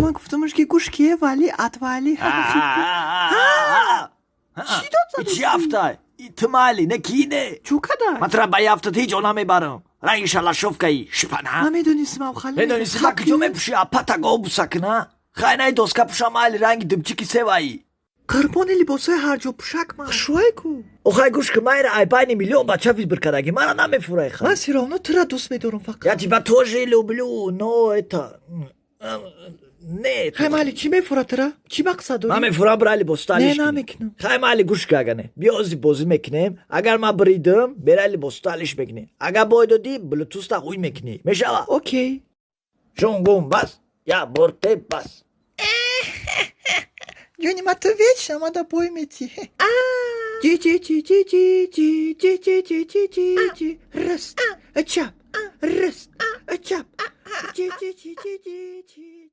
Ба ман гуфтамаш, ки гӯш ки, вали отвали. Чӣ дод задӣ? Чӣ афтай? Ту майли, не ки не. Чӯ кадай? Ман тура ба яфтат ҳеҷ ҷо намебарам. Ранги шалашовкаи шпана. Ман медонистам, авхали. Медонисти, ма куҷо мепӯши? Апата гобуса кина. Хай, най, доска пӯша, майли, ранги димчики севаи. Қурбони либосҳои ҳарҷо пӯшак ман. Хушрӯе ку. Охай, гӯш ки, майра ай байни миллион бача выбор кардаги, мара намефурай ха. Ман всё равно тура дӯст медорам фақат. Я тебя тоже люблю, но это не. Хай, майли, чӣ мефура тура? Чӣ мақсад дорӣ? Ман мефурам, бира либос Не, намекунам. Хай, майли, гӯш ки, агане биёзи бозӣ мекунем. Агар ман бридам, бера либосто алиш мекунӣ. Агар бой додӣ, блютуста ҳуй мекунӣ, мешава? Окей. Шунгум бас, я борте бас. Ҷони ма, ту вечно мада бой метӣ. Ҷи ҷи ҷи ҷи ҷи ҷи ҷи ҷи ҷи ҷи ҷи ҷи, рост, чап, рост, чап, ҷи ҷи ҷи ҷи ҷи ҷи.